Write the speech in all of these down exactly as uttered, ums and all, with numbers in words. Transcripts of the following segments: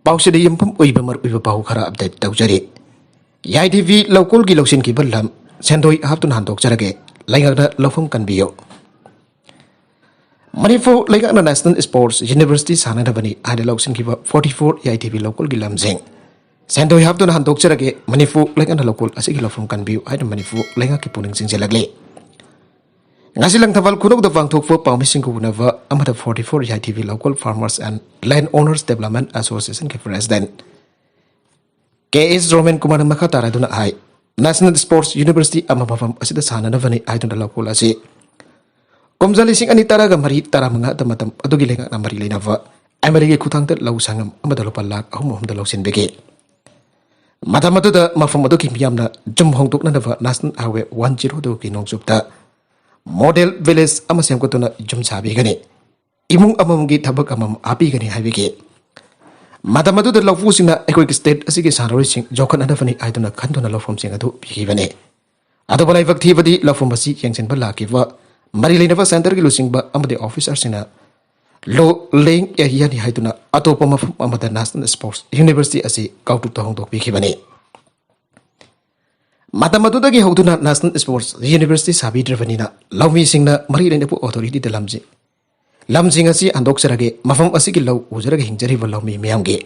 ꯄꯥꯎꯁꯤꯗ ꯌꯨꯝꯐꯝ ꯑꯣꯏꯕ ꯃꯔꯨꯑꯣꯏꯕ ꯄꯥꯎ ꯈꯔ ꯑꯞꯗꯦꯠ ꯇꯧꯖꯔꯤ꯫ ꯌꯥꯏꯊꯤꯕꯤ ꯂꯧꯀꯣꯜꯒꯤ ꯂꯧꯁꯤꯟꯈꯤꯕ ꯂꯝ ꯁꯦꯟꯗꯣꯏ ꯍꯥꯞꯇꯨꯅ ꯍꯟꯗꯣꯛꯆꯔꯒꯦ, ꯂꯩꯉꯥꯛꯅ ꯂꯧꯐꯝ ꯀꯟꯕꯤꯌꯨ꯫ ꯃꯅꯤꯄꯨꯔ ꯂꯩꯉꯥꯛꯅ National Sports University ꯁꯥꯟꯅꯅꯕꯅꯤ ꯍꯥꯏꯅ ꯂꯧꯁꯤꯟꯈꯤꯕ forty four ꯌꯥꯏꯊꯤꯕꯤ ꯂꯧꯀꯣꯜꯒꯤ ꯂꯝꯁꯤꯡ ꯁꯦꯟꯗꯣꯏ ꯍꯥꯞꯇꯨꯅ ꯍꯟꯗꯣꯛꯆꯔꯒꯦ, ꯃꯅꯤꯄꯨꯔ ꯂꯩꯉꯥꯛꯅ ꯂꯧꯀꯣꯜ ꯑꯁꯤꯒꯤ ꯂꯧꯐꯝ ꯀꯟꯕꯤꯌꯨ ꯍꯥꯏꯅ ꯃꯅꯤꯄꯨꯔ ꯂꯩꯉꯥꯛꯀꯤ ꯄꯨꯛꯅꯤꯡ ꯆꯤꯡꯁꯤꯜꯂꯛꯂꯤ꯫ ꯉꯁꯤ ꯂꯪꯊꯕꯥꯜ ꯈꯨꯅꯧꯗ ꯄꯥꯡꯊꯣꯛꯄ ꯄꯥꯎꯃꯤꯁꯤꯡꯒ ꯎꯅꯕ ꯑꯃꯗ forty four ꯌꯥꯏꯊꯤꯕꯤ ꯂꯧꯀꯣꯜ Farmers and Land Owners Development Association ꯒꯤ President ꯀꯦ ꯑꯦꯁ ꯔꯣꯃꯦꯟ ꯀꯨꯃꯥꯔꯅ ꯃꯈꯥ ꯇꯥꯔꯗꯨꯅ ꯍꯥꯏ, National Sports University ꯑꯃ ꯃꯐꯝ ꯑꯁꯤꯗ ꯁꯥꯟꯅꯅꯕꯅꯤ ꯍꯥꯏꯗꯨꯅ ꯂꯧꯀꯣꯜ ꯑꯁꯤ ꯀꯨꯝꯖꯥ ꯂꯤꯁꯤꯡ ꯑꯅꯤ ꯇꯔꯥꯒ ꯃꯔꯤ ꯇꯔꯥꯃꯉꯥꯗ ꯃꯇꯝ ꯑꯗꯨꯒꯤ ꯂꯩꯉꯥꯛꯅ ꯃꯔꯤ ꯂꯩꯅꯕ ꯑꯦꯝ ꯑꯦꯜ ꯑꯦꯒꯤ ꯈꯨꯠꯊꯥꯡꯗ ꯂꯧ ꯁꯪꯉꯝ ꯑꯃꯗ ꯂꯨꯄꯥ ꯂꯥꯈ ꯑꯍꯨꯝ ꯑꯍꯨꯝꯗ ꯂꯧꯁꯤꯟꯕꯤꯈꯤ꯫ ꯃꯇꯝ ꯑꯗꯨꯗ ꯃꯐꯝ ꯑꯗꯨꯒꯤ ꯃꯤꯌꯥꯝꯅ ꯌꯨꯝ ꯍꯣꯡꯗꯣꯛꯅꯅꯕ National Highway one zero two ꯒꯤ ꯅꯣꯡꯆꯨꯞꯇ model village ꯑꯃ ꯁꯦꯝꯒꯠꯇꯨꯅ ꯌꯨꯝ ꯁꯥꯕꯤꯒꯅꯤ, ꯏꯃꯨꯡ ꯑꯃꯃꯝꯒꯤ ꯊꯕꯛ ꯑꯃꯃꯝ ꯍꯥꯞꯄꯤꯒꯅꯤ ꯍꯥꯏꯕꯤꯈꯤ꯫ ꯃꯇꯝ ꯑꯗꯨꯗ ꯂꯧꯄꯨꯁꯤꯡꯅ ꯑꯩꯈꯣꯏꯒꯤ state ꯑꯁꯤꯒꯤ ꯁꯥꯟꯅꯔꯣꯏꯁꯤꯡ ꯌꯣꯛꯈꯠꯅꯅꯕꯅꯤ ꯍꯥꯏꯗꯨꯅ ꯈꯟꯗꯨꯅ ꯂꯧꯐꯝꯁꯤꯡ ꯑꯗꯨ ꯄꯤꯈꯤꯕꯅꯤ꯫ ꯑꯗꯨꯕꯨ ꯂꯥꯏꯕꯛ ꯊꯤꯕꯗꯤ ꯂꯧꯐꯝ ꯑꯁꯤ ꯌꯦꯡꯁꯤꯟꯕ ꯂꯥꯛꯈꯤꯕ ꯃꯔꯤ ꯂꯩꯅꯕ centre ꯒꯤ ꯂꯨꯆꯤꯡꯕ ꯑꯃꯗꯤ officer ꯁꯤꯡꯅ ꯂꯣ ꯂꯦꯡ ꯌꯥꯅꯤ ꯍꯥꯏꯗꯨꯅ ꯑꯇꯣꯞꯄ ꯃꯐꯝ ꯑꯃꯗ National Sports University ꯑꯁꯤ ꯀꯥꯎꯇꯨꯛꯇ ꯍꯣꯡꯗꯣꯛꯄꯤꯈꯤꯕꯅꯤ꯫ ꯃꯇꯝ ꯑꯗꯨꯗꯒꯤ ꯍꯧꯗꯨꯅ National Sports University ꯁꯥꯕꯤꯗ꯭ꯔꯕꯅꯤꯅ ꯂꯧꯃꯤꯁꯤꯡꯅ ꯃꯔꯤ ꯂꯩꯅꯕ authority ꯗ ꯂꯝꯁꯤ ꯂꯝꯁꯤꯡ ꯑꯁꯤ ꯍꯟꯗꯣꯛꯆꯔꯒꯦ, ꯃꯐꯝ ꯑꯁꯤꯒꯤ ꯂꯧ ꯎꯖꯔꯒ ꯍꯤꯡꯖꯔꯤꯕ ꯂꯧꯃꯤ ꯃꯤꯌꯥꯝꯒꯤ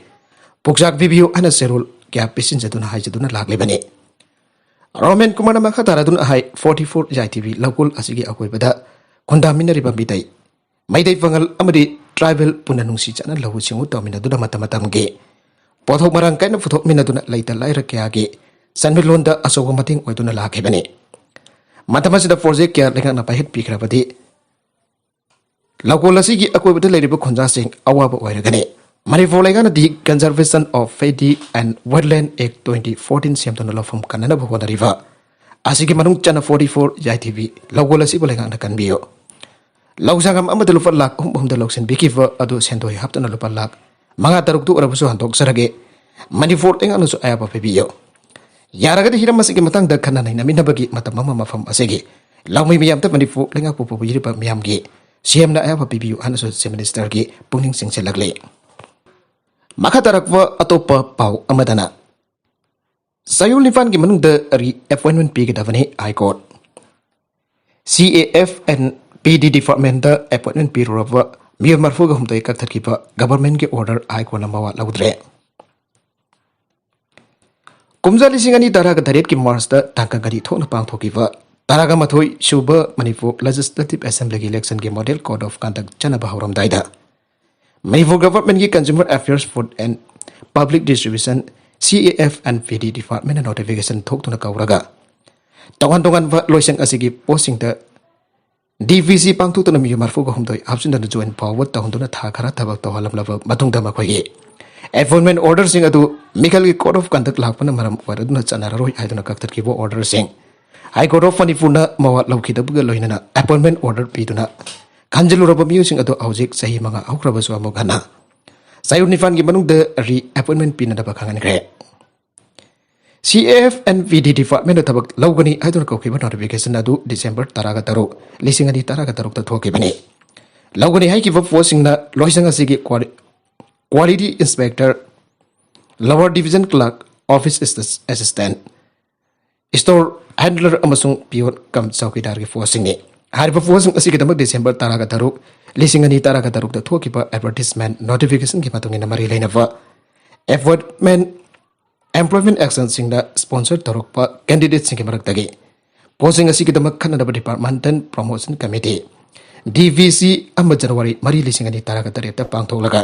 ꯄꯨꯛꯆꯥꯛ ꯄꯤꯕꯤꯌꯨ ꯍꯥꯏꯅ ꯆꯦꯔꯣꯜ ꯀꯌꯥ ꯄꯤꯁꯤꯟꯖꯗꯨꯅ ꯍꯥꯏꯖꯗꯨꯅ ꯂꯥꯛꯂꯤꯕꯅꯤ꯫ ꯔꯣꯃꯦꯟ ꯀꯨꯃꯥꯔꯅ ꯃꯈꯥ ꯇꯥꯔꯗꯨꯅ ꯍꯥꯏ, forty four ꯌꯥꯏꯊꯤꯕꯤ ꯂꯧꯀꯣꯜ ꯑꯁꯤꯒꯤ ꯑꯀꯣꯏꯕꯗ ꯈꯨꯟꯗꯥꯃꯤꯟꯅꯔꯤꯕ ꯃꯤꯇꯩ, ꯃꯩꯇꯩ ꯄꯥꯉꯜ ꯑꯃꯗꯤ tribal ꯄꯨꯟꯅ ꯅꯨꯡꯁꯤ ꯆꯥꯟꯅ ꯂꯧꯎ ꯁꯤꯡꯎ ꯇꯧꯃꯤꯟꯅꯗꯨꯅ ꯃꯇꯝ ꯃꯇꯝꯒꯤ ꯄꯣꯠꯊꯣꯛ ꯃꯔꯥꯡ ꯀꯥꯏꯅ ꯄꯨꯊꯣꯛꯃꯤꯟꯅꯗꯨꯅ ꯂꯩꯇ ꯂꯥꯏꯔ ꯀꯌꯥꯒꯤ ꯁꯦꯟꯃꯤꯠꯂꯣꯟꯗ ꯑꯆꯧꯕ ꯃꯇꯦꯡ ꯑꯣꯏꯗꯨꯅ ꯂꯥꯛꯈꯤꯕꯅꯤ꯫ ꯃꯇꯝ ꯑꯁꯤꯗ project ꯀꯌꯥ ꯂꯩꯉꯥꯛꯅ ꯄꯥꯏꯈꯠꯄꯤꯈ꯭ꯔꯕꯗꯤ ꯂꯧꯀꯣꯜ ꯑꯁꯤꯒꯤ ꯑꯀꯣꯏꯕꯗ ꯂꯩꯔꯤꯕ ꯈꯨꯟꯖꯥꯁꯤꯡ ꯑꯋꯥꯕ ꯑꯣꯏꯔꯒꯅꯤ꯫ Manipur ꯂꯩꯉꯥꯛꯅꯗꯤ Conservation of Paddy and Wetland Act twenty fourteen ꯁꯦꯝꯗꯨꯅ ꯂꯧꯐꯝ ꯀꯟꯅꯅꯕ ꯍꯣꯠꯅꯔꯤꯕ ꯑꯁꯤꯒꯤ ꯃꯅꯨꯡ ꯆꯟꯅ forty four ꯌꯥꯏꯊꯤꯕꯤ ꯂꯧꯀꯣꯜ ꯑꯁꯤꯕꯨ ꯂꯩꯉꯥꯛꯅ ꯀꯟꯕꯤꯌꯨ꯫ ꯂꯧ ꯁꯪꯒꯝ ꯑꯃꯗ ꯂꯨꯄꯥ ꯂꯥꯈ ꯑꯍꯨꯝ ꯑꯍꯨꯝꯗ ꯂꯧꯁꯤꯟꯕꯤꯈꯤꯕ ꯑꯗꯨ ꯁꯦꯟꯗꯣꯏ ꯍꯥꯞꯇꯨꯅ ꯂꯨꯄꯥ ꯂꯥꯈ ꯃꯉꯥ ꯇꯔꯨꯛꯇ ꯑꯣꯏꯔꯕꯁꯨ ꯍꯟꯗꯣꯛꯆꯔꯒꯦ꯫ ꯃꯅꯤꯄꯨꯔ ꯂꯩꯉꯥꯛꯅꯁꯨ ꯑꯌꯥꯕ ꯄꯤꯕꯤꯌꯨ꯫ ꯌꯥꯔꯒꯗꯤ ꯍꯤꯔꯝ ꯑꯁꯤꯒꯤ ꯃꯇꯥꯡꯗ ꯈꯟꯅ ꯅꯩꯅꯃꯤꯟꯅꯕꯒꯤ ꯃꯇꯝ ꯑꯃ ꯃꯐꯝ ꯑꯁꯤꯒꯤ ꯂꯧꯃꯤ ꯃꯤꯌꯥꯝꯗ ꯃꯅꯤꯄꯨꯔ ꯂꯩꯉꯥꯛꯄꯨ ꯄꯨꯕꯤꯔꯤꯕ ꯃꯤꯌꯥꯝꯒꯤ ꯁꯤ ꯑꯦꯝꯅ ꯑꯌꯥꯕ ꯄꯤꯕꯤꯌꯨ ꯍꯥꯏꯅꯁꯨ Chief Minister ꯒꯤ ꯄꯨꯛꯅꯤꯡ ꯆꯤꯡꯁꯤꯜꯂꯛꯂꯤ꯫ ꯃꯈꯥ ꯇꯥꯔꯛꯄ ꯑꯇꯣꯞꯄ ꯄꯥꯎ ꯑꯃꯗꯅ, ꯆꯌꯣꯜ ꯅꯤꯄꯥꯟꯒꯤ ꯃꯅꯨꯡꯗ ꯔꯤ ꯑꯦꯄꯣꯏꯟꯃꯦꯟ ꯄꯤꯒꯗꯕꯅꯤ ꯍꯥꯏ ꯀꯣꯔꯠ꯫ ꯁꯤ ꯑꯦ ꯑꯦꯐ ꯑꯦꯟ ꯄꯤ ꯗꯤ ꯗꯤꯄꯥꯔꯠꯃꯦꯟꯗ ꯑꯦꯄꯣꯏꯟꯃꯦꯟ ꯄꯤꯔꯨꯔꯕ ꯃꯤꯑꯣꯏ ꯃꯔꯤꯐꯨꯒ ꯍꯨꯝꯗꯣꯏ ꯀꯛꯊꯠꯈꯤꯕ ꯒꯕꯔꯃꯦꯟꯒꯤ ꯑꯣꯔꯗꯔ ꯍꯥꯏ ꯀꯣꯔꯠꯅ ꯃꯋꯥ ꯂꯧꯗ꯭ꯔꯦ꯫ ꯀꯨꯝꯖꯥ ꯂꯤꯁꯤꯡ ꯑꯅꯤ ꯇꯔꯥꯒ ꯇꯔꯦꯠꯀꯤ ꯃꯥꯔꯆꯇ ꯇꯥꯡꯀꯛ ꯑꯅꯤ ꯊꯣꯛꯅ ꯄꯥꯡꯊꯣꯛꯈꯤꯕ ꯇꯔꯥꯒ ꯃꯥꯊꯣꯏ ꯁꯨꯕ ꯃꯅꯤꯄꯨꯔ ꯂꯦꯖꯤꯁꯂꯦꯇꯤꯚ ꯑꯦꯁꯦꯝꯕ꯭ꯂꯤꯒꯤ ꯏꯂꯦꯛꯁꯟꯒꯤ ꯃꯣꯗꯦꯜ ꯀꯣꯗ ꯑꯣꯐ ꯀꯟꯗꯛ ꯆꯠꯅꯕ ꯍꯧꯔꯝꯗꯥꯏꯗ, ꯃꯅꯤꯄꯨꯔ ꯒꯚꯔꯟꯃꯦꯟꯠꯀꯤ consumer affairs, food and public distribution, C A F N P D ꯗꯤꯄꯥꯔꯠꯃꯦꯟꯠꯅ ꯅꯣꯇꯤꯐꯤꯀꯦꯁꯟ ꯊꯣꯛꯇꯨꯅ ꯀꯧꯔꯒ, ꯇꯣꯉꯥꯟ ꯇꯣꯉꯥꯟꯕ ꯂꯣꯏꯁꯪ ꯑꯁꯤꯒꯤ ꯄꯣꯁꯁꯤꯡꯗ ꯗꯤ ꯚꯤ ꯁꯤ ꯄꯥꯡꯊꯣꯛꯇꯨꯅ ꯃꯤꯑꯣꯏ ꯃꯔꯤꯐꯨꯒ ꯍꯨꯝꯗꯣꯏ ꯍꯥꯞꯆꯤꯟꯗꯨꯅ ꯖꯣꯏꯟ ꯐꯣꯔꯋꯥꯔꯗ ꯇꯧꯍꯟꯗꯨꯅ ꯊꯥ ꯈꯔ ꯊꯕꯛ ꯇꯧꯍꯜꯂꯝꯂꯕ ꯃꯇꯨꯡꯗ, ꯃꯈꯣꯏꯒꯤ ꯑꯦꯄꯣꯏꯟꯃꯦꯟꯠ ꯑꯣꯔꯗꯔꯁꯤꯡ ꯑꯗꯨ ꯃꯤꯈꯜꯒꯤ ꯀꯣꯗ ꯑꯣꯐ ꯀꯟꯗꯛ ꯂꯥꯛꯄꯅ ꯃꯔꯝ ꯑꯣꯏꯔꯗꯨꯅ ꯆꯠꯅꯔꯔꯣꯏ ꯍꯥꯏꯗꯨꯅ ꯀꯛꯊꯠꯈꯤꯕ ꯑꯣꯔꯗꯔꯁꯤꯡ ꯍꯥꯏ ꯀꯣꯔꯠ ꯑꯣꯐ ꯃꯅꯤꯄꯨꯔꯅ ꯃꯋꯥ ꯂꯧꯈꯤꯗꯕꯒ ꯂꯣꯏꯅꯅ ꯑꯦꯄꯣꯏꯟꯃꯦꯟꯠ ꯑꯣꯔꯗꯔ ꯄꯤꯗꯨꯅ ꯈꯟꯖꯤꯜꯂꯨꯔꯕ ꯃꯤꯑꯣꯏꯁꯤꯡ ꯑꯗꯨ ꯍꯧꯖꯤꯛ ꯆꯍꯤ ꯃꯉꯥ ꯍꯧꯈ꯭ꯔꯕꯁꯨ ꯑꯃꯨꯛ ꯍꯟꯅ ꯆꯌꯣꯜ ꯅꯤꯄꯥꯟꯒꯤ ꯃꯅꯨꯡꯗ ꯔꯤ ꯑꯦꯄꯣꯏꯟꯃꯦꯟꯠ ꯄꯤꯅꯅꯕ ꯈꯪꯍꯟꯈ꯭ꯔꯦ꯫ ꯁꯤ A F N P D ꯗꯤꯄꯥꯔꯠꯃꯦꯟꯠꯅ ꯊꯕꯛ ꯂꯧꯒꯅꯤ ꯍꯥꯏꯗꯨꯅ ꯀꯧꯈꯤꯕ ꯅꯣꯇꯤꯐꯤꯀꯦꯁꯟ ꯑꯗꯨ ꯗꯤꯁꯦꯝꯕꯔ ꯇꯔꯥꯒ ꯇꯔꯨꯛ, ꯂꯤꯁꯤꯡ ꯑꯅꯤ ꯇꯔꯥꯒ ꯇꯔꯨꯛꯇ ꯊꯣꯛꯈꯤꯕꯅꯤ꯫ ꯂꯧꯒꯅꯤ ꯍꯥꯏꯈꯤꯕ ꯄꯣꯁꯁꯤꯡꯅ ꯂꯣꯏꯁꯪ ꯑꯁꯤꯒꯤ quality-, quality inspector, lower division clerk, office assistant, store handler ꯑꯃꯁꯨꯡ ꯄꯤꯌꯣꯟ ꯀꯝ ꯆꯧꯀꯤꯗꯥꯔꯒꯤ ꯄꯣꯁꯁꯤꯡꯅꯤ꯫ ꯍꯥꯏꯔꯤꯕ ꯄꯣꯁꯁꯤꯡ ꯑꯁꯤꯒꯤꯗꯃꯛ ꯗꯤꯁꯦꯝꯕꯔ ꯇꯔꯥꯒ ꯇꯔꯨꯛ, ꯂꯤꯁꯤꯡ ꯑꯅꯤ ꯇꯔꯥꯒ ꯇꯔꯨꯛꯇ ꯊꯣꯛꯈꯤꯕ ꯑꯦꯗꯚꯔꯇꯤꯁꯃꯦꯟꯠ ꯅꯣꯇꯤꯐꯤꯀꯦꯁꯟꯒꯤ ꯃꯇꯨꯡ ꯏꯟꯅ ꯃꯔꯤ ꯂꯩꯅꯕ ꯑꯦꯄꯣꯏꯟꯃꯦꯟꯠ ꯑꯦꯝꯄ꯭ꯂꯣꯏꯃꯦꯟꯠ ꯑꯦꯛꯁꯟꯁꯤꯡꯅ ꯁ꯭ꯄꯣꯟꯁꯔ ꯇꯧꯔꯛꯄ ꯀꯦꯟꯗꯤꯗꯦꯠꯁꯤꯡꯒꯤ ꯃꯔꯛꯇꯒꯤ ꯄꯣꯁꯁꯤꯡ ꯑꯁꯤꯒꯤꯗꯃꯛ ꯈꯟꯅꯅꯕ departmental promotion committee, D V C, ꯑꯃ ꯖꯅꯋꯥꯔꯤ ꯃꯔꯤ, ꯂꯤꯁꯤꯡ ꯑꯅꯤ ꯇꯔꯥꯒ ꯇꯔꯦꯠꯇ ꯄꯥꯡꯊꯣꯛꯂꯒ,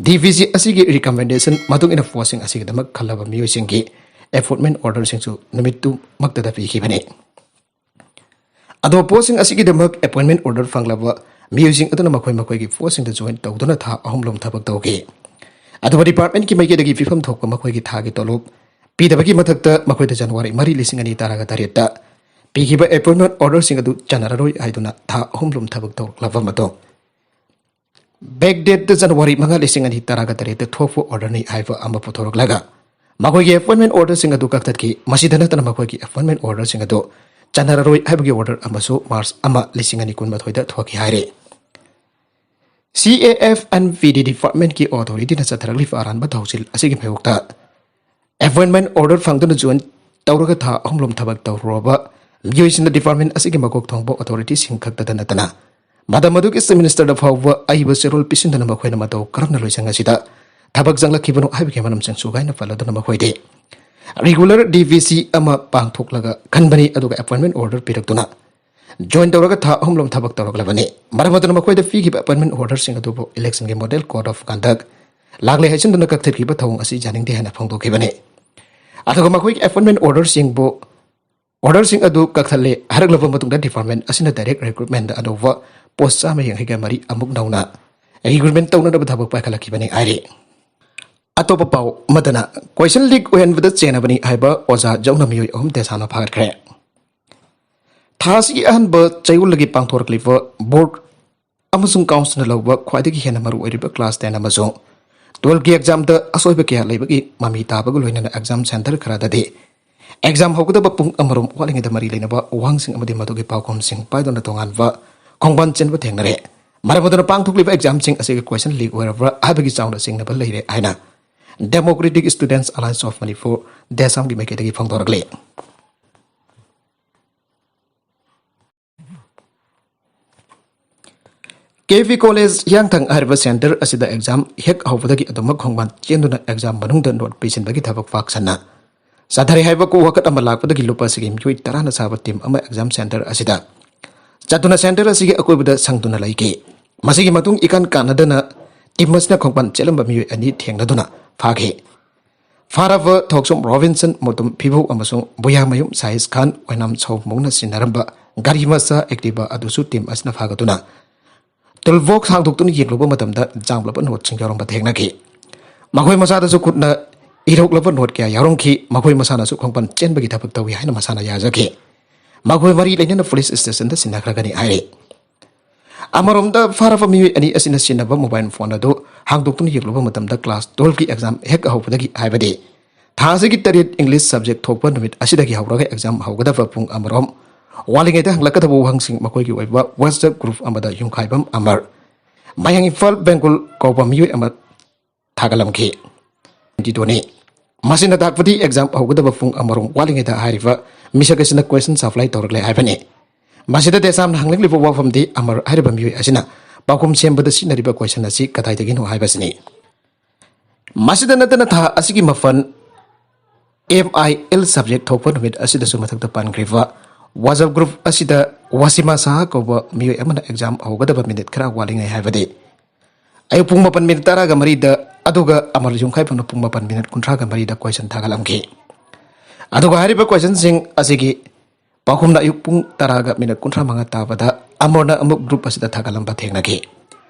ꯗꯤ ꯚꯤ ꯁꯤ ꯑꯁꯤꯒꯤ ꯔꯤꯀꯃꯦꯟꯗꯦꯁꯟ ꯃꯇꯨꯡ ꯏꯟꯅ ꯄꯣꯁꯁꯤꯡ ꯑꯁꯤꯒꯤꯗꯃꯛ ꯈꯜꯂꯕ ꯃꯤꯑꯣꯏꯁꯤꯡꯒꯤ ꯑꯦꯄꯣꯏꯟꯃꯦꯟꯠ ꯑꯣꯔꯗꯔꯁꯤꯡꯁꯨ ꯅꯨꯃꯤꯠꯇꯨꯃꯛꯇꯗ ꯄꯤꯈꯤꯕꯅꯤ꯫ ꯑꯗꯣ ꯄꯣꯁꯁꯤꯡ ꯑꯁꯤꯒꯤꯗꯃꯛ ꯑꯦꯄꯣꯏꯟꯃꯦꯟꯠ ꯑꯣꯔꯗꯔ ꯐꯪꯂꯕ ꯃꯤꯑꯣꯏꯁꯤꯡ ꯑꯗꯨꯅ ꯃꯈꯣꯏ ꯃꯈꯣꯏꯒꯤ ꯄꯣꯁꯁꯤꯡꯗ ꯖꯣꯏꯟ ꯇꯧꯗꯨꯅ ꯊꯥ ꯑꯍꯨꯝꯂꯣꯝ ꯊꯕꯛ ꯇꯧꯈꯤ꯫ ꯑꯗꯨꯕꯨ ꯗꯤꯄꯥꯔꯠꯃꯦꯟꯠꯀꯤ ꯃꯥꯏꯀꯩꯗꯒꯤ ꯄꯤꯐꯝ ꯊꯣꯛꯄ ꯃꯈꯣꯏꯒꯤ ꯊꯥꯒꯤ ꯇꯣꯂꯣꯞ ꯄꯤꯗꯕꯒꯤ ꯃꯊꯛꯇ, ꯃꯈꯣꯏꯗ ꯖꯅꯋꯥꯔꯤ ꯃꯔꯤ, ꯂꯤꯁꯤꯡ ꯑꯅꯤ ꯇꯔꯥꯒ ꯇꯔꯦꯠꯇ ꯄꯤꯈꯤꯕ ꯑꯦꯄꯣꯏꯟꯃꯦꯟꯠ ꯑꯣꯔꯗꯔꯁꯤꯡ ꯑꯗꯨ ꯆꯠꯅꯔꯔꯣꯏ ꯍꯥꯏꯗꯨꯅ ꯊꯥ ꯑꯍꯨꯝꯂꯣꯝ ꯊꯕꯛ ꯇꯧꯔꯛꯂꯕ ꯃꯇꯨꯡ, ꯕꯦꯛ ꯗꯦꯠꯇ ꯖꯅꯋꯥꯔꯤ ꯃꯉꯥ, ꯂꯤꯁꯤꯡ ꯑꯅꯤ ꯇꯔꯥꯒ ꯇꯔꯦꯠꯇ ꯊꯣꯛꯄ ꯑꯣꯔꯗꯔꯅꯤ ꯍꯥꯏꯕ ꯑꯃ ꯄꯨꯊꯣꯔꯛꯂꯒ, ꯃꯈꯣꯏꯒꯤ ꯑꯦꯄꯣꯏꯟꯃꯦꯟꯠ ꯑꯣꯔꯗꯔꯁꯤꯡ ꯑꯗꯨ ꯀꯛꯊꯠꯈꯤ꯫ ꯃꯁꯤꯗ ꯅꯠꯇꯅ, ꯃꯈꯣꯏꯒꯤ ꯑꯦꯄꯣꯏꯟꯃꯦꯟꯠ ꯑꯣꯔꯗꯔꯁꯤꯡ ꯑꯗꯨ ꯆꯠꯅꯔꯔꯣꯏ ꯍꯥꯏꯕꯒꯤ ꯑꯣꯔꯗꯔ ꯑꯃꯁꯨ ꯃꯥꯔꯆ ꯑꯃ, ꯂꯤꯁꯤꯡ ꯑꯅꯤ ꯀꯨꯟꯃꯥꯊꯣꯏꯗ ꯊꯣꯛꯈꯤ ꯍꯥꯏꯔꯤ꯫ C A F and P D departmentꯀꯤ authorityꯅ ꯆꯠꯊꯔꯛꯂꯤꯕ ꯑꯔꯥꯟꯕ ꯊꯧꯁꯤꯜ ꯑꯁꯤꯒꯤ ꯃꯥꯌꯣꯛꯇ appointment order ꯐꯪꯗꯨꯅ join ꯇꯧꯔꯒ ꯊꯥ ꯑꯍꯨꯝꯂꯣꯝ ꯊꯕꯛ ꯇꯧꯔꯨꯔꯕ ꯃꯤꯑꯣꯏꯁꯤꯡꯅ department ꯑꯁꯤꯒꯤ ꯃꯀꯣꯛ ꯊꯣꯡꯕ authorityꯁꯤꯡ ꯈꯛꯇꯗ ꯅꯠꯇꯅ ꯃꯇꯝ ꯑꯗꯨꯒꯤ chief ministerꯗ ꯐꯥꯎꯕ ꯑꯏꯕ ꯆꯦꯔꯣꯜ ꯄꯤꯁꯤꯟꯗꯨꯅ ꯃꯈꯣꯏꯅ ꯃꯇꯧ ꯀꯔꯝꯅ ꯂꯣꯏꯁꯪ ꯑꯁꯤꯗ ꯊꯕꯛ ꯆꯪꯂꯛꯈꯤꯕꯅꯣ ꯍꯥꯏꯕꯒꯤ ꯃꯔꯝꯁꯤꯡ ꯁꯨꯒꯥꯏꯅ ꯄꯜꯂꯗꯨꯅ ꯃꯈꯣꯏꯗꯤ regular D V C ꯑꯃ ꯄꯥꯡꯊꯣꯛꯂꯒ ꯈꯟꯕꯅꯤ, ꯑꯗꯨꯒ appointment order ꯄꯤꯔꯛꯇꯨꯅ join ꯇꯧꯔꯒ ꯊꯥ ꯑꯍꯨꯝꯂꯣꯝ ꯊꯕꯛ ꯇꯧꯔꯛꯂꯕꯅꯤ꯫ ꯃꯔꯝ ꯑꯗꯨꯅ ꯃꯈꯣꯏꯗ ꯄꯤꯈꯤꯕ appointment orderꯁꯤꯡ ꯑꯗꯨꯕꯨ electionꯒꯤ model code of conduct ꯂꯥꯛꯂꯦ ꯍꯥꯏꯖꯤꯟꯗꯨꯅ ꯀꯛꯊꯠꯈꯤꯕ ꯊꯧꯑꯣꯡ ꯑꯁꯤ ꯌꯥꯅꯤꯡꯗꯦ ꯍꯥꯏꯅ ꯐꯣꯡꯗꯣꯛꯈꯤꯕꯅꯤ꯫ ꯑꯗꯨꯒ ꯃꯈꯣꯏꯒꯤ appointment orderꯁꯤꯡꯕꯨ, orderꯁꯤꯡ ꯑꯗꯨ ꯀꯛꯊꯠꯂꯦ ꯍꯥꯏꯔꯛꯂꯕ ꯃꯇꯨꯡꯗ department ꯑꯁꯤꯅ direct recruitmentꯗ ꯑꯅꯧꯕ post ꯆꯥꯝꯃ ꯌꯥꯡꯈꯩꯒ ꯃꯔꯤ ꯑꯃꯨꯛ ꯅꯧꯅ recruitment ꯇꯧꯅꯅꯕ ꯊꯕꯛ ꯄꯥꯏꯈꯠꯂꯛꯈꯤꯕꯅꯤ ꯍꯥꯏꯔꯤ꯫ ꯑꯇꯣꯞꯄ ꯄꯥꯎ ꯑꯃꯗꯅ, question leak ꯑꯣꯏꯍꯟꯕꯗ ꯆꯦꯟꯅꯕꯅꯤ ꯍꯥꯏꯕ ꯑꯣꯖꯥ ꯌꯥꯎꯅ ꯃꯤꯑꯣꯏ ꯑꯍꯨꯝ ꯗꯦꯁꯥꯝꯅ ꯐꯥꯒꯠꯈ꯭ꯔꯦ꯫ ꯊꯥ ꯑꯁꯤꯒꯤ ꯑꯍꯥꯟꯕ ꯆꯌꯣꯜꯗꯒꯤ ꯄꯥꯡꯊꯣꯔꯛꯂꯤꯕ board ꯑꯃꯁꯨꯡ councilꯅ ꯂꯧꯕ ꯈ꯭ꯋꯥꯏꯗꯒꯤ ꯍꯦꯟꯅ ꯃꯔꯨ ꯑꯣꯏꯔꯤꯕ class ten ꯑꯃꯁꯨꯡ twelveꯀꯤ examꯗ ꯑꯁꯣꯏꯕ ꯀꯌꯥ ꯂꯩꯕꯒꯤ ꯃꯃꯤ ꯇꯥꯕꯒ ꯂꯣꯏꯅꯅ exam centre ꯈꯔꯗꯗꯤ exam ꯍꯧꯒꯗꯕ ꯄꯨꯡ ꯑꯃꯔꯣꯝ ꯋꯥꯠꯂꯤꯉꯩꯗ ꯃꯔꯤ ꯂꯩꯅꯕ ꯋꯥꯍꯪꯁꯤꯡ ꯑꯃꯗꯤ ꯃꯗꯨꯒꯤ ꯄꯥꯎꯈꯨꯝꯁꯤꯡ ꯄꯥꯏꯗꯨꯅ ꯇꯣꯉꯥꯟꯕ ꯈꯣꯡꯕꯥꯟ ꯆꯦꯟꯕ ꯊꯦꯡꯅꯔꯦ꯫ ꯃꯔꯝ ꯑꯗꯨꯅ ꯄꯥꯡꯊꯣꯛꯂꯤꯕ examꯁꯤꯡ ꯑꯁꯤꯒꯤ question leak ꯑꯣꯏꯔꯕ꯭ꯔꯥ ꯍꯥꯏꯕꯒꯤ ꯆꯥꯎꯅ ꯆꯤꯡꯅꯕ ꯂꯩꯔꯦ ꯍꯥꯏꯅ Democratic Students Alliance of Manipur, DESAM-ꯒꯤ ꯃꯥꯏꯀꯩꯗꯒꯤ ꯐꯣꯡꯗꯣꯔꯛꯂꯤ꯫ K V College ꯍꯤꯌꯥꯡꯊꯥꯡ ꯍꯥꯏꯔꯤꯕ centre ꯑꯁꯤꯗ exam ꯍꯦꯛ ꯍꯧꯕꯗꯒꯤ ꯑꯗꯨꯃꯛ ꯈꯣꯡꯕꯥꯟ ꯆꯦꯟꯗꯨꯅ exam ꯃꯅꯨꯡꯗ note ꯄꯤꯁꯤꯟꯕꯒꯤ ꯊꯕꯛ ꯄꯥꯛ ꯁꯟꯅ ꯆꯠꯊꯔꯤ ꯍꯥꯏꯕ ꯋꯥꯀꯠ ꯑꯃ ꯂꯥꯛꯄꯗꯒꯤ ꯂꯨꯞ ꯑꯁꯤꯒꯤ ꯃꯤꯑꯣꯏ ꯇꯔꯥꯅ ꯁꯥꯕ team ꯑꯃ exam centre ꯑꯁꯤꯗ ꯆꯠꯇꯨꯅ centre ꯑꯁꯤꯒꯤ ꯑꯀꯣꯏꯕꯗ ꯁꯪꯗꯨꯅ ꯂꯩꯈꯤ꯫ ꯃꯁꯤꯒꯤ ꯃꯇꯨꯡ ꯏꯀꯥꯟ ꯀꯥꯟꯅꯗꯅ team ꯑꯁꯤꯅ ꯈꯣꯡꯕꯥꯟ ꯆꯦꯜꯂꯝꯕ ꯃꯤꯑꯣꯏ ꯑꯅꯤ ꯊꯦꯡꯅꯗꯨꯅ ꯐꯥꯈꯤ꯫ ꯐꯥꯔꯕ ꯊꯣꯛꯆꯣꯝ ꯔꯣꯕꯤꯟꯁꯟ, ꯃꯣꯇꯨꯝ ꯐꯤꯕꯧ ꯑꯃꯁꯨꯡ ꯕꯨꯌꯥꯃꯌꯨꯝ ꯁꯥꯏꯁ ꯈꯥꯟ ꯑꯣꯏꯅꯥꯝ ꯁꯥꯎꯃꯣꯡꯅ ꯁꯤꯟꯅꯔꯝꯕ ꯒꯥꯔꯤ ꯃꯆꯥ Activa ꯑꯗꯨꯁꯨ team ꯑꯁꯤꯅ ꯐꯥꯒꯗꯨꯅ tool box ꯍꯥꯡꯗꯣꯛꯇꯨꯅ ꯌꯦꯡꯂꯨꯕ ꯃꯇꯝꯗ ꯖꯥꯝꯂꯕ noteꯁꯤꯡ ꯌꯥꯎꯔꯝꯕ ꯊꯦꯡꯅꯈꯤ꯫ ꯃꯈꯣꯏ ꯃꯁꯥꯗꯁꯨ ꯈꯨꯠꯅ ꯏꯔꯣꯛꯂꯕ note ꯀꯌꯥ ꯌꯥꯎꯔꯝꯈꯤ꯫ ꯃꯈꯣꯏ ꯃꯁꯥꯅꯁꯨ ꯈꯣꯡꯕꯥꯟ ꯆꯦꯟꯕꯒꯤ ꯊꯕꯛ ꯇꯧꯏ ꯍꯥꯏꯅ ꯃꯁꯥꯅ ꯌꯥꯖꯈꯤ꯫ ꯃꯈꯣꯏ ꯃꯔꯤ ꯂꯩꯅꯅ police stationꯗ ꯁꯤꯟꯅꯈ꯭ꯔꯒꯅꯤ ꯍꯥꯏꯔꯤ꯫ ꯑꯃꯔꯣꯝꯗ ꯐꯥꯔꯕ ꯃꯤꯑꯣꯏ ꯑꯅꯤ ꯑꯁꯤꯅ ꯁꯤꯖꯤꯟꯅꯕ mobile phone ꯑꯗꯨ ꯍꯥꯡꯗꯣꯛꯇꯨꯅ ꯌꯦꯡꯂꯨꯕ ꯃꯇꯝꯗ class twelveꯀꯤ exam ꯍꯦꯛ ꯍꯧꯕꯗꯒꯤ, ꯍꯥꯏꯕꯗꯤ ꯊꯥ ꯑꯁꯤꯒꯤ ꯇꯔꯦꯠ English subject ꯊꯣꯛꯄ ꯅꯨꯃꯤꯠ ꯑꯁꯤꯗꯒꯤ ꯍꯧꯔꯒ exam ꯍꯧꯒꯗꯕ ꯄꯨꯡ ꯑꯃꯔꯣꯝ ꯋꯥꯠꯂꯤꯉꯩꯗ ꯍꯪꯂꯛꯀꯗꯕ ꯋꯥꯍꯪꯁꯤꯡ ꯃꯈꯣꯏꯒꯤ ꯑꯣꯏꯕ WhatsApp group ꯑꯃꯗ ꯌꯨꯝꯈꯥꯏꯕꯝ ꯑꯃꯔ ꯃꯌꯥꯡ ꯏꯝꯐꯥꯜ ꯕꯦꯡꯒꯨꯜ ꯀꯧꯕ ꯃꯤꯑꯣꯏ ꯑꯃ ꯊꯥꯒꯠꯂꯝꯈꯤ꯫ ꯇ꯭ꯋꯦꯟꯇꯤ ꯇꯨꯅꯤ꯫ ꯃꯁꯤꯅ ꯇꯥꯛꯄꯗꯤ ꯑꯦꯛꯖꯥꯝ ꯍꯧꯒꯗꯕ ꯄꯨꯡ ꯑꯃꯔꯣꯝ ꯋꯥꯠꯂꯤꯉꯩꯗ ꯍꯥꯏꯔꯤꯕ ꯃꯤꯁꯛ ꯑꯁꯤꯅ ꯀꯣꯏꯁꯟ ꯁꯄ꯭ꯂꯥꯏ ꯇꯧꯔꯛꯂꯦ ꯍꯥꯏꯕꯅꯤ꯫ ꯃꯁꯤꯗ ꯗꯦꯁꯥꯝꯅ ꯍꯪꯂꯛꯂꯤꯕ ꯋꯥꯐꯝꯗꯤ ꯑꯃꯔ ꯍꯥꯏꯔꯤꯕ ꯃꯤꯑꯣꯏ ꯑꯁꯤꯅ ꯄꯥꯎꯈꯨꯝ ꯁꯦꯝꯕꯗ ꯁꯤꯖꯤꯟꯅꯔꯤꯕ ꯀꯣꯏꯁꯟ ꯑꯁꯤ ꯀꯗꯥꯏꯗꯒꯤꯅꯣ ꯍꯥꯏꯕꯁꯤꯅꯤ꯫ ꯃꯁꯤꯗ ꯅꯠꯇꯅ ꯊꯥ ꯑꯁꯤꯒꯤ ꯃꯥꯄꯟ ꯑꯦꯝ ꯑꯥꯏ ꯑꯦꯜ ꯁꯕꯖꯦꯛ ꯊꯣꯛꯄ ꯅꯨꯃꯤꯠ ꯑꯁꯤꯗꯁꯨ ꯃꯊꯛꯇ ꯄꯟꯈ꯭ꯔꯤꯕ WhatsApp ꯒ꯭ꯔꯨꯞ ꯑꯁꯤꯗ ꯋꯥꯁꯤꯃꯥ ꯁꯍꯥ ꯀꯧꯕ ꯃꯤꯑꯣꯏ ꯑꯃꯅ ꯑꯦꯛꯖꯥꯝ ꯍꯧꯒꯗꯕ ꯃꯤꯅꯤꯠ ꯈꯔ ꯋꯥꯠꯂꯤꯉꯩ ꯍꯥꯏꯕꯗꯤ ꯑꯌꯨꯛ ꯄꯨꯡ ꯃꯥꯄꯟ ꯃꯤꯅꯤꯠ ꯇꯔꯥꯒ ꯃꯔꯤꯗ, ꯑꯗꯨꯒ ꯑꯃꯔ ꯌꯨꯝꯈꯥꯏꯕꯝꯅ ꯄꯨꯡ ꯃꯥꯄꯟ ꯃꯤꯅꯤꯠ ꯀꯨꯟꯊ꯭ꯔꯥꯒ ꯃꯔꯤꯗ ꯀꯣꯏꯁꯟ ꯊꯥꯒꯠꯂꯝꯈꯤ꯫ ꯑꯗꯨꯒ ꯍꯥꯏꯔꯤꯕ ꯀꯣꯏꯁꯟꯁꯤꯡ ꯑꯁꯤꯒꯤ ꯄꯥꯎꯈꯨꯝꯅ ꯑꯌꯨꯛ ꯄꯨꯡ ꯇꯔꯥꯒ ꯃꯤꯅꯤꯠ ꯀꯨꯟꯊ꯭ꯔꯥ ꯃꯉꯥ ꯇꯥꯕꯗ ꯑꯃꯔꯅ ꯑꯃꯨꯛ ꯒ꯭ꯔꯨꯞ ꯑꯁꯤꯗ ꯊꯥꯒꯠꯂꯝꯕ ꯊꯦꯡꯅꯈꯤ꯫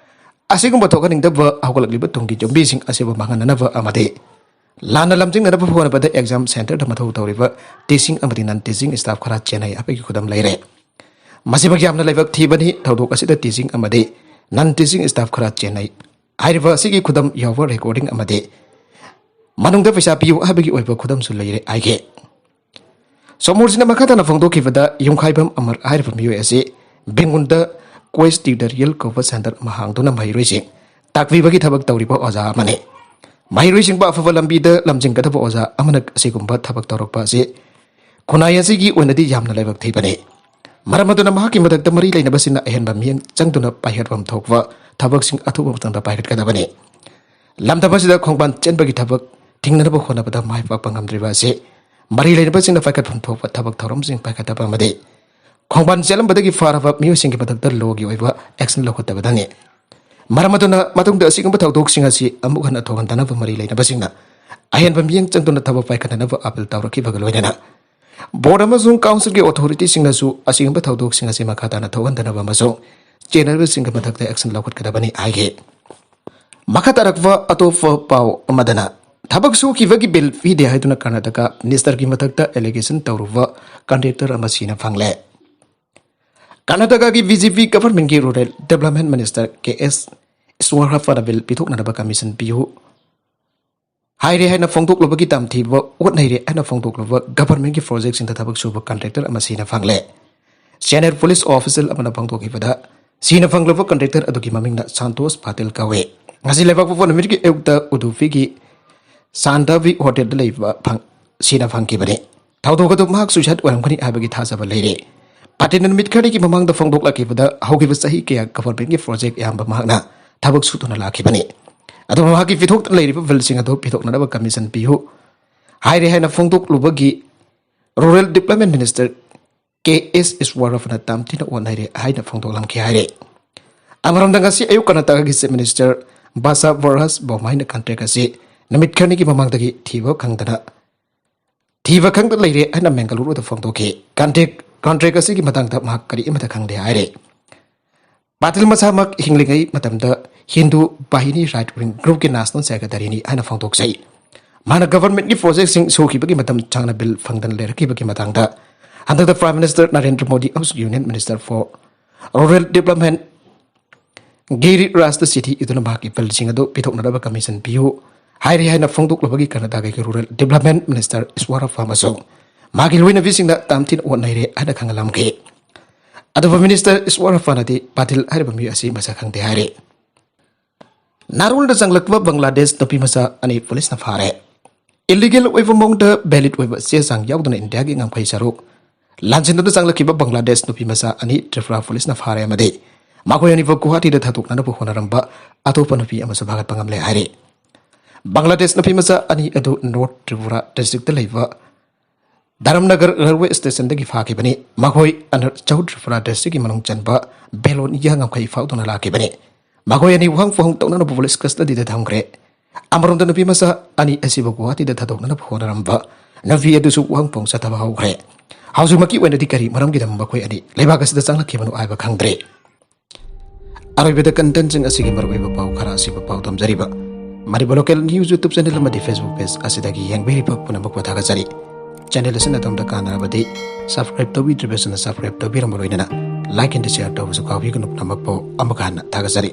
ꯑꯁꯤꯒꯨꯝꯕ ꯊꯣꯛꯍꯟꯅꯤꯡꯗꯕ ꯍꯧꯒꯠꯂꯛꯂꯤꯕ ꯇꯨꯡꯒꯤ ꯌꯨꯝꯕꯤꯁꯤꯡ ꯑꯁꯤꯕꯨ ꯃꯥꯡꯍꯟꯅꯅꯕ ꯑꯃꯗꯤ ꯂꯥꯟꯅ ꯂꯝꯖꯤꯡꯅꯅꯕ ꯍꯣꯠꯅꯕꯗ ꯑꯦꯛꯖꯥꯝ ꯁꯦꯟꯇꯔꯗ ꯃꯊꯧ ꯇꯧꯔꯤꯕ ꯇꯤꯆꯤꯡ ꯑꯃꯗꯤ ꯅꯟ ꯇꯤꯆꯤꯡ ꯁ꯭ꯇꯥꯐ ꯈꯔ ꯆꯦꯟꯅꯩ ꯍꯥꯏꯕꯒꯤ ꯈꯨꯗꯝ ꯂꯩꯔꯦ꯫ ꯃꯁꯤꯃꯛ ꯌꯥꯝꯅ ꯂꯥꯏꯕꯛ ꯊꯤꯕꯅꯤ꯫ ꯊꯧꯗꯣꯛ ꯑꯁꯤꯗ ꯇꯤꯆꯤꯡ ꯑꯃꯗꯤ ꯅꯟ ꯇꯤꯆꯤꯡ ꯁ꯭ꯇꯥꯐ ꯈꯔ ꯆꯦꯟꯅꯩ ꯍꯥꯏꯔꯤꯕ ꯑꯁꯤꯒꯤ ꯈꯨꯗꯝ ꯌꯥꯎꯕ ꯔꯦꯀꯣꯔꯗꯤꯡ ꯑꯃꯗꯤ ꯃꯅꯨꯡꯗ ꯄꯩꯁꯥ ꯄꯤꯌꯨ ꯍꯥꯏꯕꯒꯤ ꯑꯣꯏꯕ ꯈꯨꯗꯝꯁꯨ ꯂꯩꯔꯦ ꯍꯥꯏꯈꯤ꯫ ꯁꯣꯃꯣꯔꯖꯤꯅ ꯃꯈꯥ ꯇꯥꯅ ꯐꯣꯡꯗꯣꯛꯈꯤꯕꯗ, ꯌꯨꯝꯈꯥꯏꯕꯝ ꯑꯃꯔ ꯍꯥꯏꯔꯤꯕ ꯃꯤꯑꯣꯏ ꯑꯁꯤ ꯕꯦꯡꯒꯨꯟꯗ ꯀ꯭ꯋꯦꯁ ꯇ꯭ꯌꯨꯇꯣꯔꯤꯌꯦꯜ ꯀꯧꯕ ꯁꯦꯟꯇꯔ ꯑꯃ ꯍꯥꯡꯗꯨꯅ ꯃꯍꯩꯔꯣꯏꯁꯤꯡ ꯇꯥꯛꯄꯤꯕꯒꯤ ꯊꯕꯛ ꯇꯧꯔꯤꯕ ꯑꯣꯖꯥ ꯑꯃꯅꯤ꯫ ꯃꯍꯩꯔꯣꯏꯁꯤꯡꯕꯨ ꯑꯐꯕ ꯂꯝꯕꯤꯗ ꯂꯝꯖꯤꯡꯒꯗꯕ ꯑꯣꯖꯥ ꯑꯃꯅ ꯑꯁꯤꯒꯨꯝꯕ ꯊꯕꯛ ꯇꯧꯔꯛꯄ ꯑꯁꯤ ꯈꯨꯟꯅꯥꯏ ꯑꯁꯤꯒꯤ ꯑꯣꯏꯅꯗꯤ ꯌꯥꯝꯅ ꯂꯥꯏꯕꯛ ꯊꯤꯕꯅꯤ꯫ ꯃꯔꯝ ꯑꯗꯨꯅ ꯃꯍꯥꯛꯀꯤ ꯃꯊꯛꯇ ꯃꯔꯤ ꯂꯩꯅꯕꯁꯤꯡꯅ ꯑꯍꯦꯟꯕ ꯃꯤꯠꯌꯦꯡ ꯆꯪꯗꯨꯅ ꯄꯥꯏꯈꯠꯐꯝ ꯊꯣꯛꯄ ꯊꯕꯛꯁꯤꯡ ꯑꯊꯨꯕ ꯃꯇꯝꯗ ꯄꯥꯏꯈꯠꯀꯗꯕꯅꯤ꯫ ꯂꯝꯗꯝ ꯑꯁꯤꯗ ꯈꯣꯡꯕꯥꯟ ꯆꯦꯟꯕꯒꯤ ꯊꯕꯛ ꯊꯤꯡꯅꯅꯕ ꯍꯣꯠꯅꯕꯗ ꯃꯥꯏ ꯄꯥꯛꯄ ꯉꯝꯗ꯭ꯔꯤꯕ ꯑꯁꯤ ꯃꯔꯤ ꯂꯩꯅꯕꯁꯤꯡꯅ ꯄꯥꯏꯈꯠꯐꯝ ꯊꯣꯛꯄ ꯊꯕꯛ ꯊꯧꯔꯝꯁꯤꯡ ꯄꯥꯏꯈꯠꯇꯕ ꯑꯃꯗꯤ ꯈꯣꯡꯕꯥꯟ ꯆꯦꯜꯂꯝꯕꯗꯒꯤ ꯐꯥꯔꯕ ꯃꯤꯑꯣꯏꯁꯤꯡꯒꯤ ꯃꯊꯛꯇ ꯂꯣꯒꯤ ꯑꯣꯏꯕ ꯑꯦꯛꯁꯟ ꯂꯧꯈꯠꯇꯕꯗꯅꯤ꯫ ꯃꯔꯝ ꯑꯗꯨꯅ ꯃꯇꯨꯡꯗ ꯑꯁꯤꯒꯨꯝꯕ ꯊꯧꯗꯣꯛꯁꯤꯡ ꯑꯁꯤ ꯑꯃꯨꯛ ꯍꯟꯅ ꯊꯣꯛꯍꯟꯗꯅꯕ ꯃꯔꯤ ꯂꯩꯅꯕꯁꯤꯡꯅ ꯑꯍꯦꯟꯕ ꯃꯤꯠꯌꯦꯡ ꯆꯪꯗꯨꯅ ꯊꯕꯛ ꯄꯥꯏꯈꯠꯅꯅꯕ ꯑꯄꯤꯜ ꯇꯧꯔꯛꯈꯤꯕꯒ ꯂꯣꯏꯅꯅ ꯕꯣꯔꯗ ꯑꯃꯁꯨꯡ ꯀꯥꯎꯟꯁꯤꯜꯒꯤ ꯑꯣꯊꯣꯔꯤꯇꯤꯁꯤꯡꯅꯁꯨ ꯑꯁꯤꯒꯨꯝꯕ ꯊꯧꯗꯣꯛꯁꯤꯡ ꯑꯁꯤ ꯃꯈꯥ ꯇꯥꯅ ꯊꯣꯛꯍꯟꯗꯅꯕ ꯑꯃꯁꯨꯡ ꯆꯦꯟꯅꯔꯤꯕꯁꯤꯡꯒꯤ ꯃꯊꯛꯇ ꯑꯦꯛꯁꯟ ꯂꯧꯈꯠꯀꯗꯕꯅꯤ ꯍꯥꯏꯈꯤ꯫ ꯃꯈꯥ ꯇꯥꯔꯛꯄ ꯑꯇꯣꯞꯄ ꯄꯥꯎ ꯑꯃꯗꯅ, ꯊꯕꯛ ꯁꯨꯈꯤꯕꯒꯤ ꯕꯤꯜ ꯄꯤꯗꯦ ꯍꯥꯏꯗꯨꯅ ꯀꯔꯅꯥꯇꯀꯥ ꯃꯤꯅꯤꯁꯇꯔꯒꯤ ꯃꯊꯛꯇ ꯑꯦꯂꯤꯒꯦꯁꯟ ꯇꯧꯔꯨꯕ ꯀꯟꯇ꯭ꯔꯦꯛꯇꯔ ꯑꯃ ꯁꯤꯅ ꯐꯪꯂꯦ꯫ ꯀꯔꯅꯥꯇꯀꯥꯒꯤ ꯕꯤ ꯖꯦ ꯄꯤ ꯒꯚꯔꯟꯃꯦꯟꯠꯀꯤ ꯔꯨꯔꯦꯜ ꯗꯦꯕꯂꯞꯃꯦꯟꯠ ꯃꯤꯅꯤꯁꯇꯔ ꯀꯦ ꯑꯦꯁ ꯏꯁꯋꯔꯨꯞꯄꯅ ꯕꯤꯜ ꯄꯤꯊꯣꯛꯅꯅꯕ ꯀꯃꯤꯁꯟ ꯄꯤꯌꯨ ꯍꯥꯏꯔꯦ ꯍꯥꯏꯅ ꯐꯣꯡꯗꯣꯛꯂꯨꯕꯒꯤ ꯇꯝꯊꯤꯕ ꯎꯠ ꯂꯩꯔꯦ ꯍꯥꯏꯅ ꯐꯣꯡꯗꯣꯛꯂꯨꯕ ꯒꯚꯔꯟꯃꯦꯟꯠꯀꯤ ꯄ꯭ꯔꯣꯖꯦꯛꯁꯤꯡꯗ ꯊꯕꯛ ꯁꯨꯕ ꯀꯟꯇ꯭ꯔꯦꯛꯇꯔ ꯑꯃ ꯁꯤꯅ ꯐꯪꯂꯦ꯫ ꯁꯦꯅꯤꯌꯔ ꯄꯨꯂꯤꯁ ꯑꯣꯐꯤꯁꯤꯌꯦꯜ ꯑꯃꯅ ꯐꯣꯡꯗꯣꯛꯈꯤꯕꯗ, ꯁꯤꯅ ꯐꯪꯂꯕ ꯀꯟꯇ꯭ꯔꯦꯛꯇꯔ ꯑꯗꯨꯒꯤ ꯃꯃꯤꯡꯅ ꯁꯥꯟꯇꯣꯁ ꯄꯥꯇꯤꯜ ꯀꯧꯏ꯫ ꯉꯁꯤ ꯂꯩꯕꯥꯛꯄꯣꯛꯄ ꯅꯨꯃꯤꯠꯀꯤ ꯑꯌꯨꯛꯇ ꯎꯗꯨꯄꯤꯒꯤ ꯁꯥꯟꯗꯥꯕꯤ ꯍꯣꯇꯦꯜꯗ ꯂꯩꯕ ꯐꯪ-, ꯁꯤꯅ ꯐꯪꯈꯤꯕꯅꯤ꯫ ꯊꯧꯗꯣꯛ ꯑꯗꯨ ꯃꯍꯥꯛ suicide ꯑꯣꯏꯔꯝꯒꯅꯤ ꯍꯥꯏꯕꯒꯤ ꯊꯥꯖꯕ ꯂꯩꯔꯦ꯫ ꯄꯥꯇꯤꯜꯅ ꯅꯨꯃꯤꯠ ꯈꯔꯅꯤꯒꯤ ꯃꯃꯥꯡꯗ ꯐꯣꯡꯗꯣꯛꯂꯛꯈꯤꯕꯗ ꯍꯧꯈꯤꯕ ꯆꯍꯤ ꯀꯌꯥ governmentꯀꯤ project ꯑꯌꯥꯝꯕ ꯃꯍꯥꯛꯅ ꯊꯕꯛ ꯁꯨꯗꯨꯅ ꯂꯥꯛꯈꯤꯕꯅꯤ꯫ ꯑꯗꯨꯕꯨ ꯃꯍꯥꯛꯀꯤ ꯐꯤꯊꯣꯛꯇ ꯂꯩꯔꯤꯕ billꯁꯤꯡ ꯑꯗꯨ ꯄꯤꯊꯣꯛꯅꯅꯕ commission ꯄꯤꯌꯨ ꯍꯥꯏꯔꯦ ꯍꯥꯏꯅ ꯐꯣꯡꯗꯣꯛꯂꯨꯕꯒꯤ Rural Development Minister ꯀꯦ ꯑꯦꯁ ꯏꯁꯋꯔꯐꯅ ꯇꯝꯊꯤꯅ ꯑꯣꯠꯅꯩꯔꯦ ꯍꯥꯏꯅ ꯐꯣꯡꯗꯣꯛꯂꯝꯈꯤ ꯍꯥꯏꯔꯦ꯫ ꯑꯃꯔꯣꯝꯗ ꯉꯁꯤ ꯑꯌꯨꯛ ꯀꯔꯅꯥꯇꯀꯥꯒꯤ Chief Minister ꯕꯁꯕꯔꯥꯖ ꯕꯣꯝꯃꯥꯏꯅ contract ꯑꯁꯤ ꯅꯨꯃꯤꯠ ꯈꯔꯅꯤꯒꯤ ꯃꯃꯥꯡꯗꯒꯤ ꯊꯤꯕ ꯈꯪꯗꯅ, ꯊꯤꯕ ꯈꯪꯗ ꯂꯩꯔꯦ ꯍꯥꯏꯅ ꯕꯦꯡꯒꯂꯨꯔꯨꯗ ꯐꯣꯡꯗꯣꯛꯈꯤ꯫ Contract, contract ꯑꯁꯤꯒꯤ ꯃꯇꯥꯡꯗ ꯃꯍꯥꯛ ꯀꯔꯤ ꯑꯃꯠꯇ ꯈꯪꯗꯦ ꯍꯥꯏꯔꯦ꯫ ꯄꯥꯇꯤꯜ ꯃꯁꯥꯃꯛ ꯍꯤꯡꯂꯤꯉꯩ ꯃꯇꯝꯗ ꯍꯤꯟꯗꯨ ꯕꯥꯍꯤꯅꯤ Right Wing Groupꯀꯤ National Secretaryꯅꯤ ꯍꯥꯏꯅ ꯐꯣꯡꯗꯣꯛꯆꯩ꯫ ꯃꯍꯥꯛꯅ governmentꯀꯤ projectꯁꯤꯡ ꯁꯨꯈꯤꯕꯒꯤ ꯃꯇꯝ ꯁꯥꯡꯅ bill ꯐꯪꯗꯅ ꯂꯩꯔꯛꯈꯤꯕꯒꯤ ꯃꯇꯥꯡꯗ ꯍꯟꯗꯛꯇ Prime Minister ꯅꯔꯦꯟꯗ꯭ꯔ ꯃꯣꯗꯤ ꯑꯃꯁꯨꯡ Union Minister for Rural Development ꯒꯤꯔꯤꯔꯥꯖꯇ ꯆꯤꯊꯤ ꯏꯗꯨꯅ ꯃꯍꯥꯛꯀꯤ billꯁꯤꯡ ꯑꯗꯨ ꯄꯤꯊꯣꯛꯅꯅꯕ commission ꯄꯤꯌꯨ ꯍꯥꯏꯔꯤ ꯍꯥꯏꯅ ꯐꯣꯡꯗꯣꯛꯂꯨꯕꯒꯤ ꯀꯔꯅꯥꯇꯀꯥꯒꯤ Rural Development Minister ꯏꯁꯋꯔꯐ ꯑꯃꯁꯨꯡ ꯃꯥꯒꯤ ꯂꯣꯏꯅꯕꯤꯁꯤꯡꯅ ꯇꯝꯊꯤꯅ ꯑꯣꯠꯅꯩꯔꯦ ꯍꯥꯏꯅ ꯈꯪꯍꯜꯂꯝꯈꯤ꯫ ꯑꯗꯨꯕꯨ Minister ꯏꯁꯋꯔꯐꯅꯗꯤ ꯄꯥꯇꯤꯜ ꯍꯥꯏꯔꯤꯕ ꯃꯤꯑꯣꯏ ꯑꯁꯤ ꯃꯁꯛ ꯈꯪꯗꯦ ꯍꯥꯏꯔꯤ꯫ ꯅꯥꯔꯣꯜꯗ ꯆꯪꯂꯛꯄ ꯕꯪꯒ꯭ꯂꯥꯗꯦꯁ ꯅꯨꯄꯤ ꯃꯆꯥ ꯑꯅꯤ ꯄꯨꯂꯤꯁꯅ ꯐꯥꯔꯦ꯫ Illegal ꯑꯣꯏꯕ ꯃꯑꯣꯡꯗ valid ꯑꯣꯏꯕ ꯆꯦ ꯆꯥꯡ ꯌꯥꯎꯗꯅ ꯏꯟꯗꯤꯌꯥꯒꯤ ꯉꯝꯈꯩ ꯁꯔꯨꯛ ꯂꯥꯟꯖꯤꯟꯗꯨꯅ ꯆꯪꯂꯛꯈꯤꯕ ꯕꯪꯒ꯭ꯂꯥꯗꯦꯁ ꯅꯨꯄꯤ ꯃꯆꯥ ꯑꯅꯤ ꯇ꯭ꯔꯤꯄꯨꯔꯥ ꯄꯨꯂꯤꯁꯅ ꯐꯥꯔꯦ ꯑꯃꯗꯤ ꯃꯈꯣꯏ ꯑꯅꯤꯕꯨ ꯒꯨꯋꯥꯍꯥꯇꯤꯗ ꯊꯥꯗꯣꯛꯅꯅꯕ ꯍꯣꯠꯅꯔꯝꯕ ꯑꯇꯣꯞꯄ ꯅꯨꯄꯤ ꯑꯃꯁꯨ ꯐꯥꯒꯠꯄ ꯉꯝꯂꯦ ꯍꯥꯏꯔꯤ꯫ ꯕꯪꯒ꯭ꯂꯥꯗꯦꯁ ꯅꯨꯄꯤ ꯃꯆꯥ ꯑꯅꯤ ꯑꯗꯨ North Tripura districtꯇ ꯂꯩꯕ ꯙꯔꯝꯅꯒꯔ railway stationꯗꯒꯤ ꯐꯥꯈꯤꯕꯅꯤ꯫ ꯃꯈꯣꯏ ꯑꯅ-, ꯆꯧ ꯇ꯭ꯔꯤꯄꯨꯔꯥ districtꯀꯤ ꯃꯅꯨꯡ ꯆꯟꯕ ꯕꯦꯂꯣꯅꯤꯌꯥ ꯉꯝꯈꯩ ꯐꯥꯎꯗꯨꯅ ꯂꯥꯛꯈꯤꯕꯅꯤ꯫ ꯃꯈꯣꯏ ꯑꯅꯤ ꯋꯥꯍꯪ ꯄꯨꯍꯪ ꯇꯧꯅꯅꯕ ꯄꯨꯂꯤꯁ custody ꯊꯝꯈ꯭ꯔꯦ꯫ ꯑꯃꯔꯣꯝꯗ ꯅꯨꯄꯤ ꯃꯆꯥ ꯑꯅꯤ ꯑꯁꯤꯕꯨ ꯒꯨꯋꯥꯍꯥꯇꯤꯗ ꯊꯥꯗꯣꯛꯅꯅꯕ ꯍꯣꯠꯅꯔꯝꯕ ꯅꯨꯄꯤ ꯑꯗꯨꯁꯨ ꯋꯥꯍꯪ ꯄꯨꯍꯪ ꯆꯠꯊꯕ ꯍꯧꯈ꯭ꯔꯦ꯫ ꯍꯧꯖꯤꯛꯃꯛꯀꯤ ꯑꯣꯏꯅꯗꯤ ꯀꯔꯤ ꯃꯔꯝꯒꯤꯗꯃꯛ ꯃꯈꯣꯏ ꯑꯅꯤ ꯂꯩꯕꯥꯛ ꯑꯁꯤꯗ ꯆꯪꯂꯛꯈꯤꯕꯅꯣ ꯍꯥꯏꯕ ꯈꯪꯗ꯭ꯔꯤ꯫ ꯑꯔꯣꯏꯕꯗ contentꯁꯤꯡ ꯑꯁꯤꯒꯤ ꯃꯔꯨꯑꯣꯏꯕ ꯄꯥꯎ ꯈꯔ ꯑꯁꯤꯕꯨ ꯄꯥꯎ ꯊꯝꯖꯔꯤꯕ Manipur Local News YouTube channel ꯑꯃꯗꯤ Facebook page ꯑꯁꯤꯗꯒꯤ ꯌꯦꯡꯕꯤꯔꯤꯕ ꯄꯨꯝꯅꯃꯛꯄꯨ ꯊꯥꯒꯠꯆꯔꯤ꯫ Channel ꯑꯁꯤꯅ ꯑꯗꯣꯝꯗ ꯀꯥꯟꯅꯔꯕꯗꯤ subscribe ꯇꯧꯕꯤꯗ꯭ꯔꯤꯕꯁꯤꯡꯅ subscribe ꯇꯧꯕꯤꯔꯝꯕ ꯂꯣꯏꯅꯅ like and share ꯇꯧꯕꯁꯨ ꯀꯥꯎꯕꯤꯒꯅꯨ꯫ ꯄꯨꯝꯅꯃꯛꯄꯨ ꯑꯃꯨꯛꯀ ꯍꯟꯅ ꯊꯥꯒꯠꯆꯔꯤ꯫